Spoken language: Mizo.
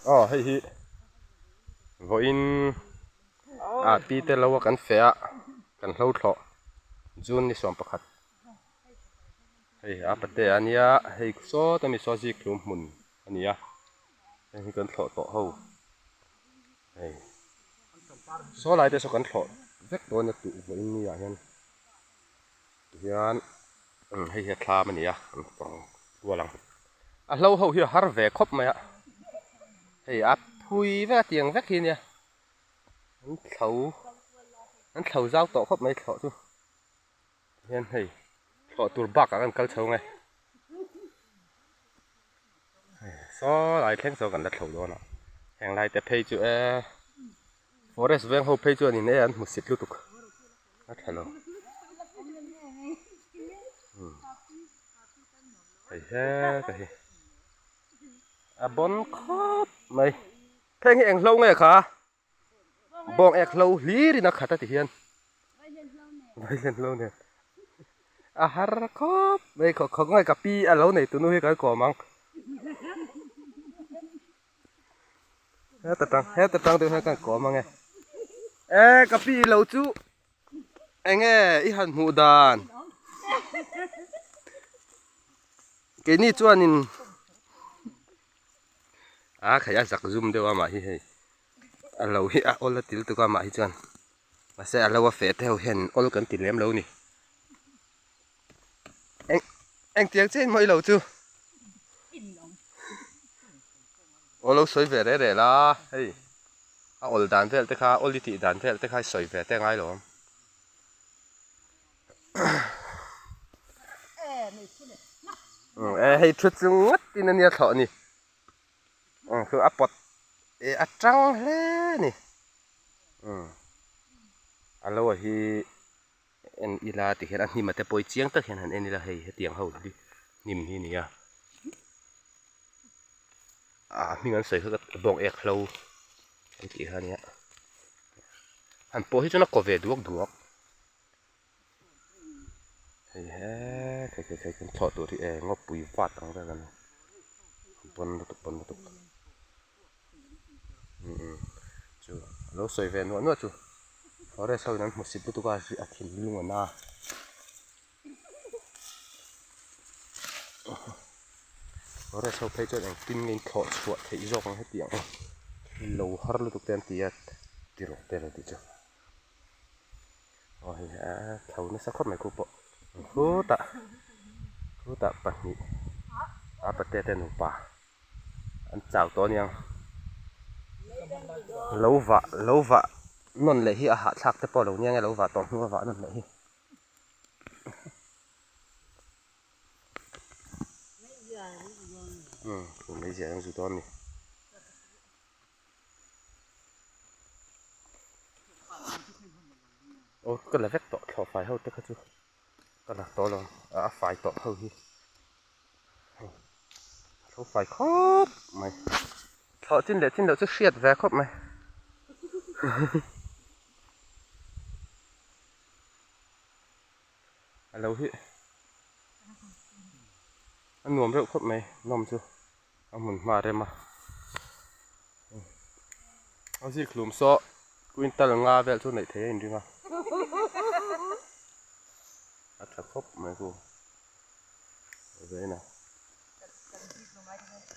Aw hei hi vawiin ah pi te lo a kan feh a kan hlo thlawh June ni sawm pakhat hei a pate a nia hei sawt ami saw zik hlum hmun a ni a heng hi kan thlawh tawh ho hei saw lai te saw kan thlawh vek dawn a tuh vawiin ni ah hian tihian hei hi a thlam a ni a an fang kual ang a hlo ho hi a har ve khawp mai a hei a phui vek a tiang vek hi nia an thlo an thlo zau tawh khawp mai thlawh chu hian hei thlawh tur bakah kan kal chho nge saw lai thleng saw kan la thlo dawn a heng lai te phei chu e forest veng ho phei chuan in e an hmu sit lutuk a tha lo hei heta hi a bawn khawp mai heng hi eng hlo nge kha bawng ek hlo hlir in a khat a ti hian vailen hlo nen a har khawp mai khaw khaw nge ka pi a lo nei tunu hi kan kawm ang heta tang heta tang deuh hian kan kawm ang e e ka pi lo chu enge i han hmuh dan keini chuanin a khaih a zak zum deuh a mah hi hei a lo hi a awl a til tuk a mah hi chuan mahse a lo a feh te ho hian awl kan ti lem lo ni eng engtiang chiah in maw i lo chu aw lo sawi ve reh reh la hei a awl dan vel te kha awl i tih dan vel te kha i sawi ve te ngai lo ang. E hei thu chung ngawt in ania thlawh ni chu a pawt e a tang hle a ni a lo a hi en ila ti hian a hnim a te pawh hi chiang tak hian han en ila hei hetiang ho hi hnim hi a ni a a hming an sawi kha ka bawng ek hlo an tih kha a nia han pawh hi chuan a kaw ve duak duak. Hei he khei khei khei kan thlawh tur hi e ngawpui vat ang vel a ni pawn lutuk pawn lutuk umm chu a lo sawi ve nuah nuah chu forest ho in an hmu sip lutuk a a thinlung a na forest ho phei chuan engtin nge in thlawh chhuah theih zawk ang hetiang lo har lutuk te an ti a ti rawh te lo tih chu. Aw hei a tho nasa khawp mai khu pawh khutah khutah pahnih a pate te nupa an chau tawh aniang lo vah lo vah nawn leh hi a hahthlak te pawh a lo nia nge lo vah tawh hnu a vah nawn leh hi. Umm meizial an zu dawn a ni. Aw ka la vek tawh thlawh fai ho te kha chu ka la tawh lo a fai tawh ho hi hei a lo fai khawp mai thlawh chin leh chin loh chu hriat ve khawp mai a lo hi a nuam reuh khawp mai nawm chu. A hmun hma rem a a zik hlum saw quintal nga vel chu neih theih a inring a a tha khawp mai chu vawiin ah.